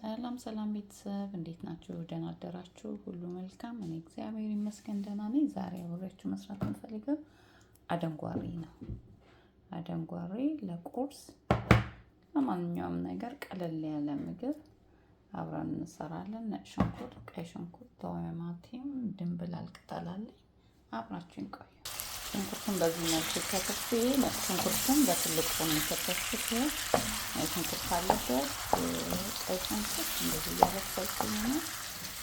ሰላም ሰላም ቤተሰብ፣ እንዴት ናችሁ? ደህና አደራችሁ? ሁሉ መልካም? እኔ እግዚአብሔር ይመስገን ደህና ነኝ። ዛሬ አብሬያችሁ መስራት የምፈልገው አደንጓሬ ነው። አደንጓሬ ለቁርስ ለማንኛውም ነገር ቀለል ያለ ምግብ አብረን እንሰራለን። ነጭ ሽንኩርት፣ ቀይ ሽንኩርት፣ ቲማቲም፣ ድንብላል ቅጠል አለኝ። አብራችሁን ቆዩ። ሽንኩርቱን በዚህ መልኩ ከትፌ፣ ነጭ ሽንኩርቱን በትልቁ ነው የከተፍኩት። ነጭ ሽንኩርት አለበት፣ ቀይ ሽንኩርት እንደዚህ እያበሰልኩኝ ነው።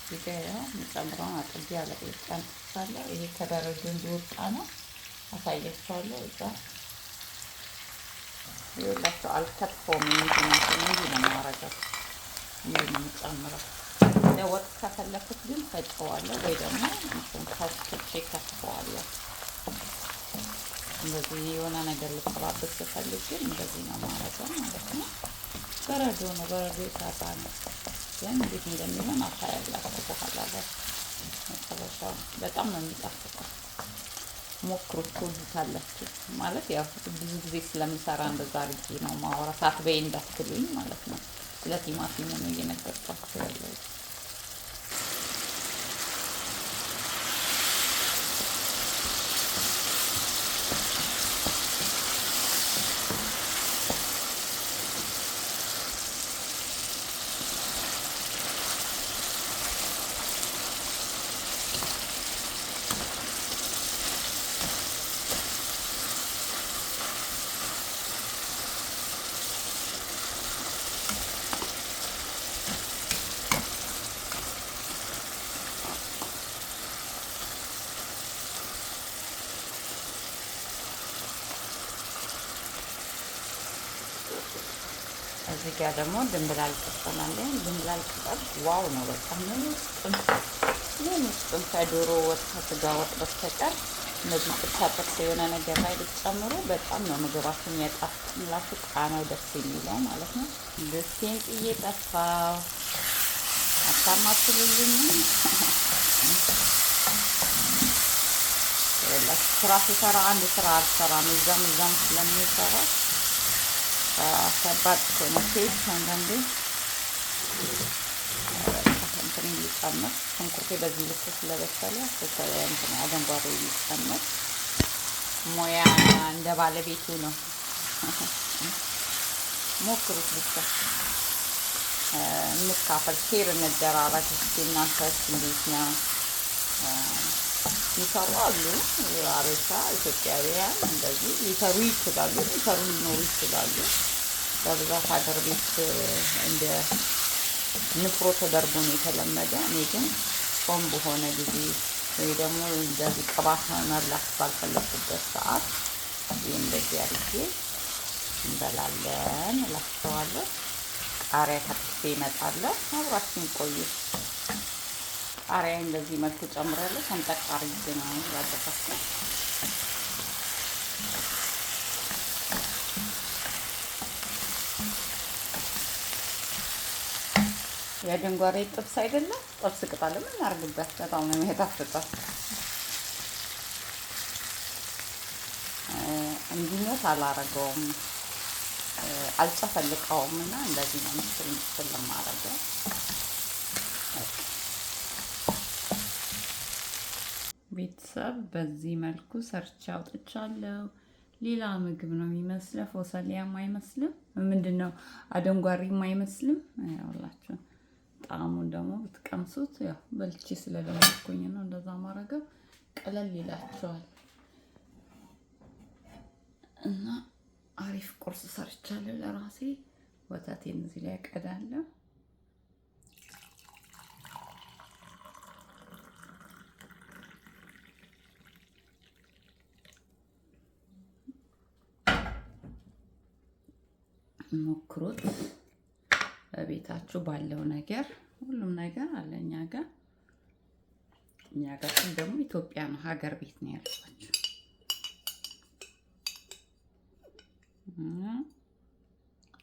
እዚህ ጋ ያው የምጨምረውን አጥቤ አለቅልቄ አምጥቻለሁ። ይሄ ከበረዶ እንዲወጣ ነው፣ አሳያችኋለሁ። እዛ ይኸውላችሁ አልከትፈውም። ቲማቲም እንዲህ ነው የማደርገው፣ እንዲህ ነው የምጨምረው። ለወጥ ከፈለኩት ግን ፈጨዋለሁ ወይ ደግሞ እንትን ከፍቼ ከትፈዋለሁ። እንደዚህ የሆነ ነገር ልጠባበስ ስፈልግ ግን እንደዚህ ነው የማደርገው ማለት ነው። በረዶ ነው፣ በረዶ የሰራ ነው። ግን እንዴት እንደሚሆን አታያላችሁ በኋላ ላይ መጨረሻው። በጣም ነው የሚጣፍጠው። ሞክሩት፣ ትወዱታላችሁ። ማለት ያው ብዙ ጊዜ ስለምሰራ እንደዛ አድርጌ ነው ማወራ። አትበይ እንዳትሉኝ ማለት ነው። ስለ ቲማቲሙ ነው እየነገርኳችሁ ያለሁት። እዚህ ጋር ደግሞ ድንብላል ቅጠል አለኝ። ድንብላል ቅጠል wow ነው በቃ። ምን ውስጥም ከዶሮ ወጥ ከስጋ ወጥ በስተቀር እነዚህ ጥብሳ ጥብስ የሆነ ነገር ላይ ብትጨምሩ በጣም ነው ምግባችሁን የሚያጣፍጥላችሁ። ቃናው ደስ የሚለው ማለት ነው። ድስቴን ጥዬ ጠፋው። አታማስሉልኝም? ስራ ስሰራ አንድ ስራ አልሰራም፣ እዛም እዛም ስለሚሰራ ከባድ እኮ ነው። ኬክ አንዳንዴ እንትን ሊጨምር፣ ሽንኩርቴ በዚህ ልክ ስለበሰለ እንትን አደንጓሬ ሊጨምር። ሙያ እንደ ባለቤቱ ነው። ሞክሩት ብቻ፣ እንካፈል፣ share እንደራረግ። እስኪ እናንተስ እንዴት ነው? የሚሰሩ አሉ። አበሻ ኢትዮጵያውያን እንደዚህ ሊሰሩ ይችላሉ፣ ሊሰሩ ሊኖሩ ይችላሉ። በብዛት ሀገር ቤት እንደ ንፍሮ ተደርጎ ነው የተለመደ። እኔ ግን ጾም በሆነ ጊዜ ወይ ደግሞ እንደዚህ ቅባት መብላት ባልፈለኩበት ሰዓት ይህ እንደዚህ አድርጌ እንበላለን እላቸዋለሁ። ቃሪያ ከትፌ እመጣለሁ። አብራችሁን ቆዩ። ቃሪያ እንደዚህ መልኩ ጨምሬያለሁ። ሰንጠቅ አድርጌ ነው ያደረኩት። የአደንጓሬ ጥብስ አይደለም፣ ጥብስ ቅጠል እናድርግበት። በጣም ነው የሚጣፍጠው። እንዲሞት አላረገውም፣ አልጨፈልቀውም እና እንደዚህ ነው ምስል ምስል የማረገው። ቤተሰብ፣ በዚህ መልኩ ሰርቼ አውጥቻለሁ። ሌላ ምግብ ነው የሚመስለው። ፎሰሊያም አይመስልም። ምንድን ነው፣ አደንጓሬም አይመስልም። ያውላችሁ ጣዕሙን ደግሞ ብትቀምሱት፣ ያው በልቼ ስለለመድኩኝ ነው እንደዛ ማረገው። ቀለል ይላቸዋል እና አሪፍ ቁርስ ሰርቻለሁ ለራሴ። ወተቴን እዚህ ላይ ቀዳለሁ። ሞክሩት። በቤታችሁ ባለው ነገር፣ ሁሉም ነገር አለ እኛ ጋር። እኛ ጋር ደግሞ ኢትዮጵያ ነው፣ ሀገር ቤት ነው ያልኳችሁ። እና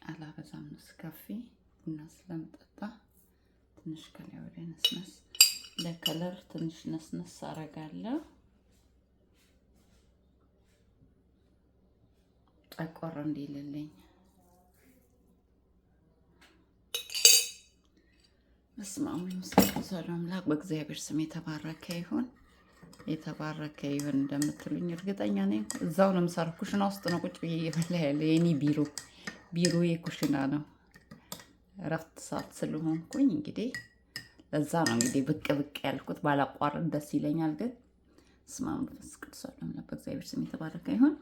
አላበዛም። ነስካፌ ቡና ስለምጠጣ ትንሽ ከላይ ወደ ነስነስ ለ color ትንሽ ነስነስ አረጋለሁ። ጠቆር እንዲልልኝ። በስመ አብ ወወልድ ወመንፈስ ቅዱስ አሐዱ አምላክ። በእግዚአብሔር ስም የተባረከ ይሁን፣ የተባረከ ይሁን እንደምትሉኝ እርግጠኛ ነኝ። እዛው ነው የምሰራው፣ ኩሽና ውስጥ ነው ቁጭ ብዬ እየበላ ያለ። የኔ ቢሮዬ ኩሽና ነው። እረፍት ሰዓት ስለሆንኩኝ እንግዲህ ለዛ ነው እንግዲህ ብቅ ብቅ ያልኩት። ባላቋርጥ ደስ ይለኛል፣ ግን በስመ አብ ወወልድ ወመንፈስ ቅዱስ አሐዱ አምላክ። በእግዚአብሔር ስም የተባረከ ይሁን።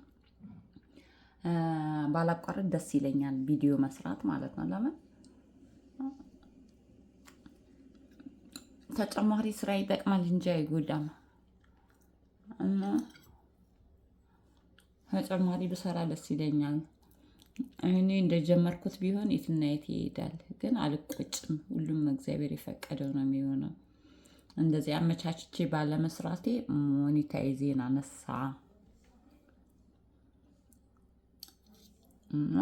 ባላቋርጥ ደስ ይለኛል፣ ቪዲዮ መስራት ማለት ነው። ለምን ተጨማሪ ስራ ይጠቅማል እንጂ አይጎዳም። እና ተጨማሪ ብሰራ ደስ ይለኛል። እኔ እንደጀመርኩት ቢሆን የትና የት ይሄዳል፣ ግን አልቆጭም። ሁሉም እግዚአብሔር የፈቀደው ነው የሚሆነው። እንደዚህ አመቻችቼ ባለመስራቴ monetize ኤን አነሳ እና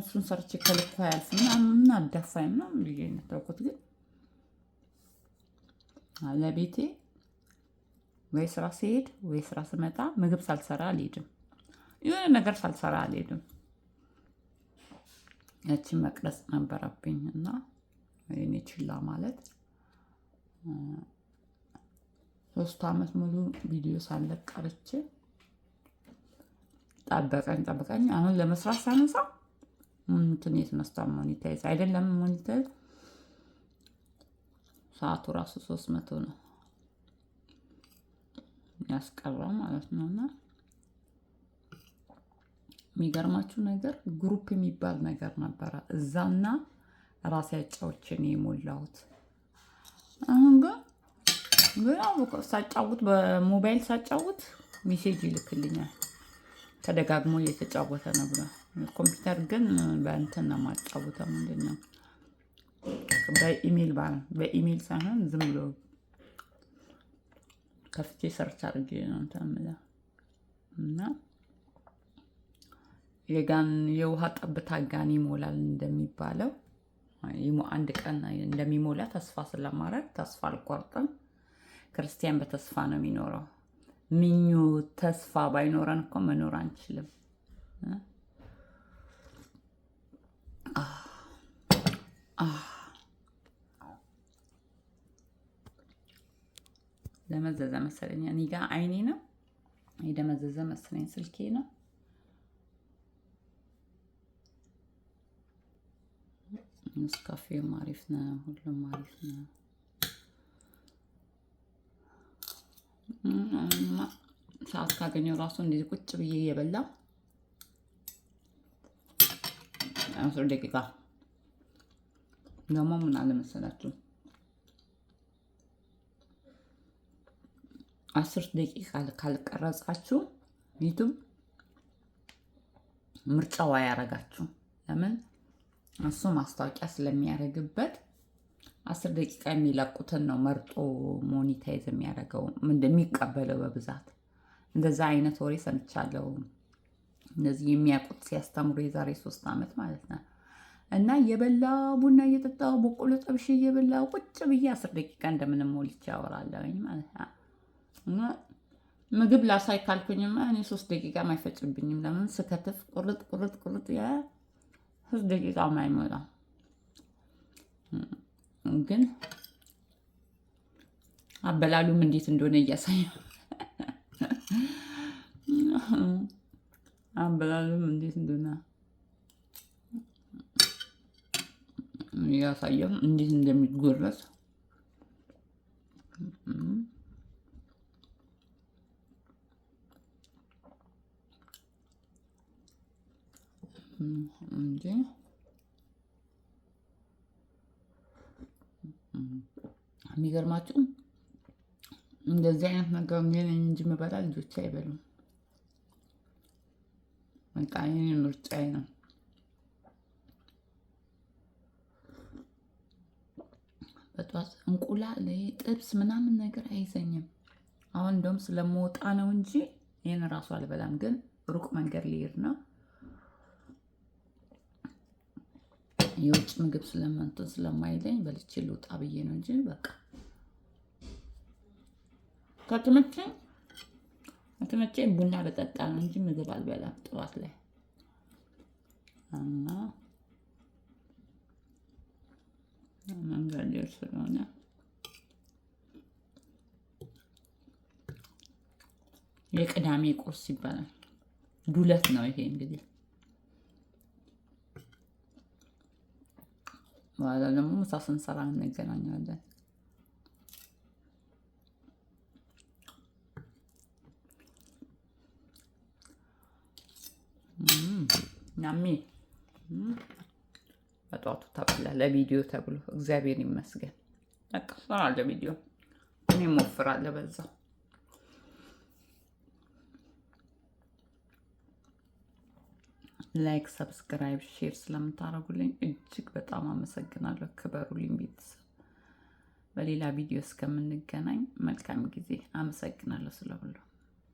እሱን ሰርቼ ከልኩ አያልፍም ምናምን አዳፋኝ ምናምን ብዬ ነው ተውኩት። ግን ለቤቴ ወይ ስራ ስሄድ ወይ ስራ ስመጣ ምግብ ሳልሰራ አልሄድም። የሆነ ነገር ሳልሰራ አልሄድም። ያችን መቅረጽ ነበረብኝ እና እኔ ችላ ማለት 3 አመት ሙሉ ቪዲዮ ሳለቅ ቀርቼ ጠበቀኝ ጠበቀኝ። አሁን ለመስራት ሳነሳ እንትን የተነስቷ monetize አይደለም፣ monetize ሰዓቱ ራሱ 300 ነው ያስቀረው ማለት ነው። እና የሚገርማችሁ ነገር group የሚባል ነገር ነበረ እዛና ራሴ አጫውቼ ነው የሞላሁት። አሁን ግን ግን ሳጫውት በሞባይል ሳጫውት message ይልክልኛል። ተደጋግሞ እየተጫወተ ነው ብሎ። ኮምፒውተር ግን በእንትን ነው የማጫውተው። ምንድን ነው በኢሜል ሳይሆን ዝም ብሎ ከፍቼ search አድርጌ ነው እንትን የምለው። እና የጋን የውሃ ጠብታ ጋን ይሞላል እንደሚባለው አንድ ቀን እንደሚሞላ ተስፋ ስለማድረግ ተስፋ አልቆርጥም። ክርስቲያን በተስፋ ነው የሚኖረው። ምኞት ተስፋ ባይኖረን እኮ መኖር አንችልም። ደመዘዘ መሰለኝ፣ እኔ ጋ አይኔ ነው የደመዘዘ መሰለኝ፣ ስልኬ ነው። ኔስካፌም አሪፍ ነው፣ ሁሉም አሪፍ ነው። ሰዓት ካገኘው ራሱ እንደዚህ ቁጭ ብዬ እየበላሁ 10 ደቂቃ። ደግሞ ምን አለ መሰላችሁ፣ 10 ደቂቃ ካልቀረጻችሁ ዩቱብ ምርጫው አያረጋችሁ። ለምን? እሱ ማስታወቂያ ስለሚያደርግበት 10 ደቂቃ የሚለቁትን ነው መርጦ monetize የሚያደርገው እንደሚቀበለው በብዛት። እንደዛ አይነት ወሬ ሰምቻለሁ። እነዚህ የሚያውቁት ሲያስተምሩ የዛሬ 3 ዓመት ማለት ነው። እና እየበላው ቡና እየጠጣው በቆሎ ጠብሼ እየበላው ቁጭ ብዬ 10 ደቂቃ እንደምንም ሞልቼ አወራለሁኝ ማለት ነው። እና ምግብ ላሳይ ካልኩኝማ እኔ 3 ደቂቃ አይፈጭብኝም። ለምን ስከትፍ ቁርጥ ቁርጥ ቁርጥ ያ 3 ደቂቃ አይሞላም። ግን አበላሉም እንዴት እንደሆነ እያሳየ አበላሉም እንዴት እንደሆነ እያሳየው እንዴት እንደሚጎረስ። እንጂ የሚገርማችሁ እንደዚህ አይነት ነገር እኔ ነኝ እንጂ የምበላ ልጆቼ አይበሉም። በቃ የእኔ ምርጫዬ ነው። በጧት እንቁላል ጥብስ ምናምን ነገር አይዘኝም። አሁን እንደውም ስለምወጣ ነው እንጂ ይህን እራሱ አልበላም። ግን ሩቅ መንገድ ልሄድ ነው። የውጭ ምግብ ስለምንትን ስለማይለኝ በልቼ ልውጣ ብዬ ነው እንጂ በቃ ከተመቸኝ ከተመቸኝ ቡና በጠጣ ነው እንጂ ምግብ አልበላም ጠዋት ላይ። እና መንገድ ስለሆነ የቅዳሜ ቁርስ ይባላል። ዱለት ነው ይሄ እንግዲህ። በኋላ ደግሞ ምሳ ስንሰራ እንገናኛለን። Yummy በጠዋቱ ተበላ ለቪዲዮ ተብሎ እግዚአብሔር ይመስገን። በቃ እሰራለሁ ቪዲዮ፣ እኔም ወፍራለሁ በዛው። Like፣ subscribe፣ share ስለምታደርጉልኝ እጅግ በጣም አመሰግናለሁ። ክበሩልኝ ቤተሰብ። በሌላ ቪዲዮ እስከምንገናኝ መልካም ጊዜ። አመሰግናለሁ ስለሁሉ።